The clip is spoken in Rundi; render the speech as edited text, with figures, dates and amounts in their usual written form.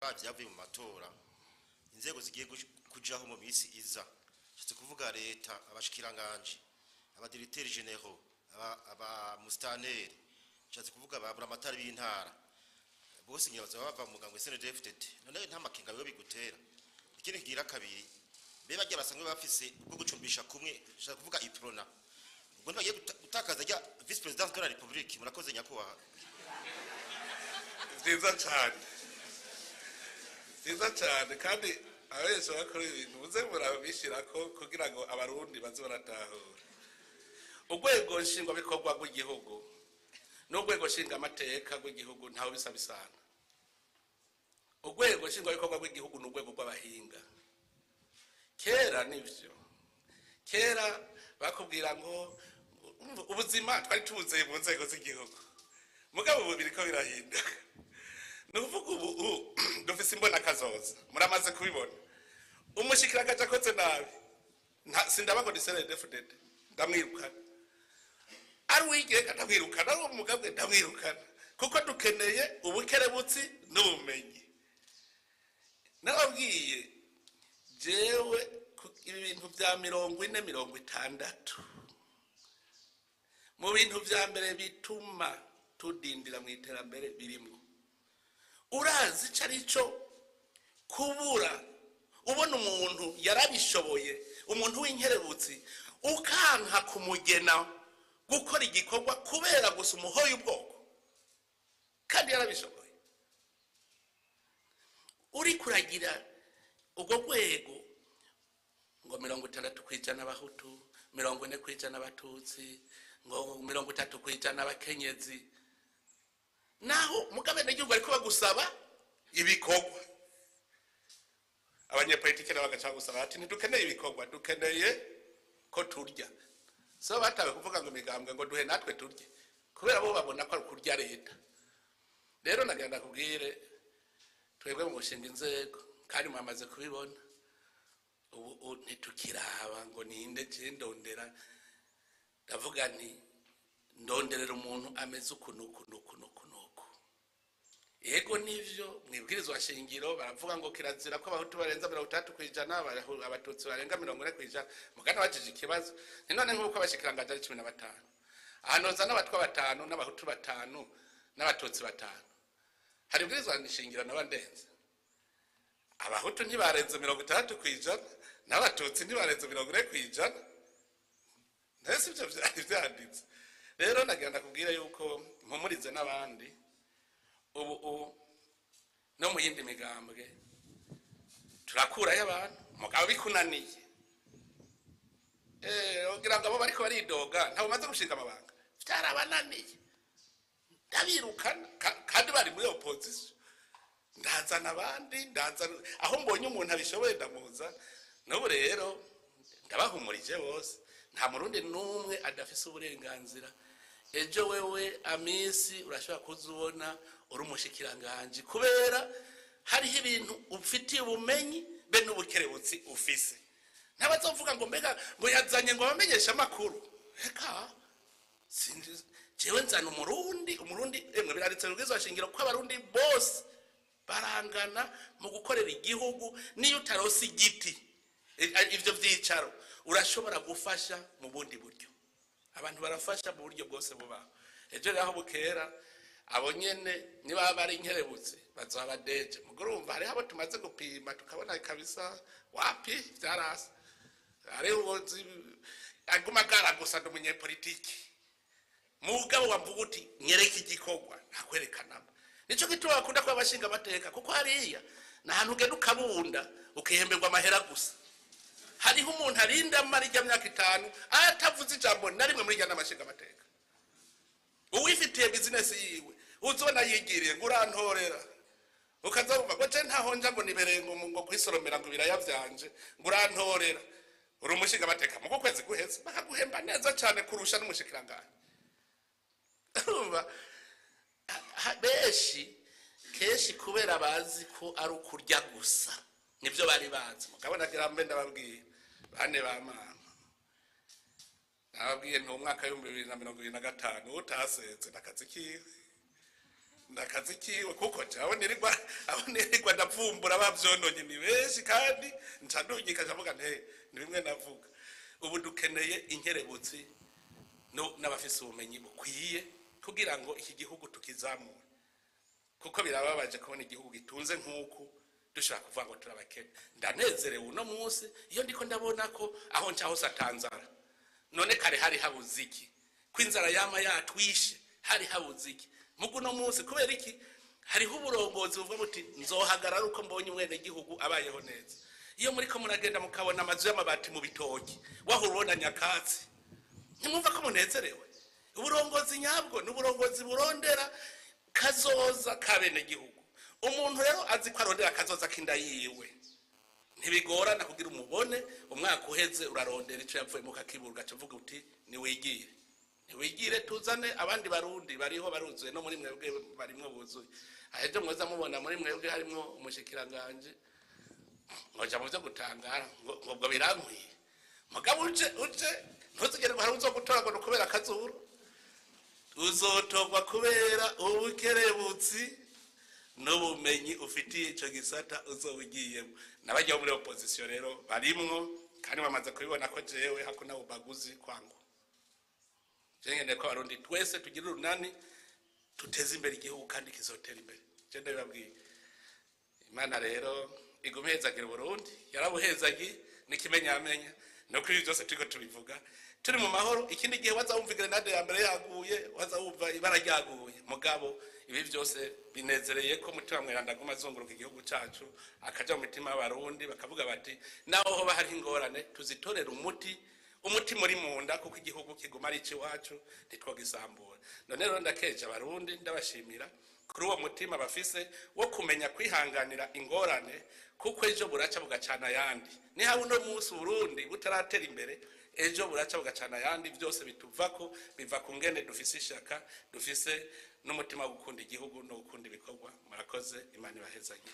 Uravye yavuye mu matora, inzego zigiye kujaho mu minsi iza, nshatse kuvuga leta, abashikiranganji, aba directeurs généraux, aba mustaneri, nshatse kuvuga ba buramatari b'intara, bose ngira bazaba bava mu mugambwe CNDD-FDD. None nta makenga biba bigutera? Ikindi kigira kabiri, mbe barya basanzwe bafise ubwo gucumbisha kumwe, nshaka kuvuga Uprona, ubwo ntibagiye gutakaza rya vice-présidence de la République? Murakoze, nyakubahwa. Byiza cyane, byiza cyane. Kandi abenshi bakora ibintu muze murabishyira ko kugira ngo Abarundi baze baratahura. Urwego nshingwabikorwa rw'igihugu n'urwego nshingamateka rw'igihugu ntawe bisa bisana. Urwego nshingwabikorwa rw'igihugu ni urwego rw'abahinga. Kera nivyo, kera bakubwira ngo ubuzima twari tubuzeye mu nzego z'igihugu, mugabo ubu biriko birahinduka. Ni ukuvuga ubu dufise imbonakazoza, muramaze kubibona. Umushikiranganje akoze nabi, sindaba ngo ni CNDD-FDD, ndamwirukana. Ari uwigenga, ndamwirukana. Ari umugabwe, ndamwirukana, kuko dukeneye ubukerebutsi n'ubumenyi. Nababwiye jewe ibi bintu bya 40 60 mu bintu vya mbere bituma tudindira mu iterambere birimwo. Urazi ico ari cyo kubura ubona umuntu yarabishoboye, umuntu w'inkerebutsi, ukanka kumugena gukora igikorwa kubera gusa umuhoye ubwoko kandi yarabishoboye? Uri kuragira urwo rwego ngo 60% abahutu, 40% abatutsi, ngo 30% abakenyezi, naho mugabenegihugu ariko bagusaba ibikorwa. Abanyepolitike nabo bagaca bagusaba ati ntidukeneye ibikorwa, dukeneye ko turya. So batawe kuvuga ngo imigambwe ngo duhe natwe turye, kubera bo babona ko ari kurya leta. Rero nagira ndakubwire, twebwe mu gushinga inzego, kandi mwamaze kubibona, ubu ntitukiraba ngo ninde. Je ndondera, ndavuga nti ndonderera umuntu ameze uku nuku nuku nuku nuku. Yego, nivyo, mwibwirizwa shingiro baravuga ngo kirazira ko abahutu barenza 60%, abatutsi barenga 40%. Mugana wajije ikibazo ni none nk'uko abashikiranganji ari 15, ahantu hoza n'abatwa batanu n'abahutu batanu n'abatutsi batanu, hari ibwirizwa shingiro naba ndenze? Abahutu ntibarenze 60%, n'abatutsi ntibarenze 40%. Mbese ibyo vyari vyanditse? Rero nagira ndakubwira yuko mpumurize n'abandi, ubu no mu yindi migambwe turakurayo abantu. Mugabo bikunaniye, ugira ngo abo bariko baridoga ntabwo bamaze gushinga amabanga, vyarabananiye, ndabirukana kandi bari muri opposition. Ndazana abandi, ndazana aho mbonye umuntu abishoboye, ndamuzana. N'ubu rero ndabahumurije bose, nta murundi n'umwe adafise uburenganzira. Ejo wewe Amisi urashobora kuza ubona uri umushikiranganji kubera hariho ibintu ufitiye ubumenyi be n'ubukerebutsi ufise. Ntabazovuga ngo mbega ngo yazanye ngo abamenyeshe amakuru. Reka, jewe nzana umurundi. Umurundi, emwe, biranditse mu bwirizwa shingiro ko abarundi bose barangana mu gukorera igihugu. Niyo utarose igiti, ivyo vyicaro, urashobora gufasha mu bundi buryo. Abantu barafasha mu buryo bwose bubaho. Ejo rero aho bukera, abo nyene niba bari inkerebutsi bazoba deje. Mugo urumva hariho abo tumaze gupima tukabona kabisa wapi, vyarasa. Hariho uwo aguma agara gusa ndi umunyepolitiki, mugabo wamvuga uti nyereka igikorwa, ntakwerekanamo. Nico gituma bakunda kuba abashinga amateka, kuko hariya ni ahantu ugenda ukabunda ukihemberwa amahera gusa. Hariho umuntu arinda amara ijya myaka 5 atavuze ijambo na rimwe muri irya n'amashinga amateka. Uwifitiye bizinesi yiwe uzobona yigiriye ngo urantorera, ukaza wumva ngo je ntaho nja, ngo nibereye ngo kwisoromera ngo ibiraya vyanje, ngo urantorera. Uri umushinga amateka, mu kwezi guheze bakaguhemba neza cyane kurusha n'umushikiranganji. Urumva benshi kenshi kubera bazi ko ari ukurya gusa, nibyo bari bazi. Mugabo nagira mbe ndababwiye, bane ba mama, nababwiye nti umwaka w'2025 utasenze n'akazi kiwe. Nakazi kiwe, kuko jawe nirirwa aho nirirwa ndavumbura bavyononye ni benshi, kandi nca ndungika ndavuga nti ni bimwe navuga. Ubu dukeneye inkerebutsi no n'abafise ubumenyi bukwiye kugira ngo iki gihugu tukizamure, kuko birababaje kubona igihugu gitunze nk'uku dushobora kuvuga ngo turabakene. Ndanezerewe uno munsi iyo ndiko ndabona ko aho nca hose atanzara. None kare hari habuze iki? Ko inzara yama yatwishe, hari habuze iki? Mugu uno munsi kubera iki? Hariho uburongozi buvuga buti nzohagarara uko mbonye umwenegihugu abayeho neza. Iyo muriko muragenda mukabona amazu y'amabati mu bitoki, wahora ubona nyakatsi, ntimwumva ko munezerewe? Uburongozi nyabwo ni uburongozi burondera kazoza k'abenegihugu. Umuntu rero azi ko arondera kazoza k'inda yiwe, ntibigorana kugira umubone. Umwaka uheze urarondera ico yavuyemo ukakibura, ugaca uvuga uti niwigire, niwigire, tuzane abandi Barundi bariho baruzuye, no muri mwebwe barimwo buzuye. Ahejo mwoza mubona muri mwebwe harimwo umushikiranganje, ngoja mu vyo gutangara ngo ubwo birankwiye. Mugabo uje ntuzigere ngo hari uzogutora ngo ni ukubera akazuru, uzotorwa kubera ubukerebutsi n'ubumenyi ufitiye ico gisata uzoba ugiyemo. N'abajya muri opposition rero barimwo, kandi bamaze kubibona ko jewe hakuna ubaguzi kwangu. Je nkeneye ko Abarundi twese tugira urunani, tuteze imbere igihugu kandi kizotera imbere. Je ndabibabwiye. Imana rero igume ihezagira Uburundi, yarabuhezagiye n'ikimenyamenya no kuri byose turiko tubivuga turi mu mahoro. Ikindi gihe waza wumva grenade ya mbere yaguye, waza wumva ibara ryaguye, mugabo ibi byose binezereye ko Mutima Mweranda aguma azunguruka igihugu cacu, akaja mu mitima y'Abarundi, bakavuga bati naho hoba hariho ingorane tuzitorera umuti, umuti muri munda, kuko igihugu kiguma ari iwacu, ntitwogisambura. None rero ndakeje Abarundi, ndabashimira kuri uwo mutima bafise wo kumenya kwihanganira ingorane, kuko ejo buraca bugacana ayandi. Niba uno munsi Burundi butaratera imbere, ejo buraca bugacana ayandi. Byose bituvako, biva ku ngene dufise ishaka, dufise n'umutima wo gukunda igihugu no gukunda ibikorwa. Murakoze, Imana ibahezagire.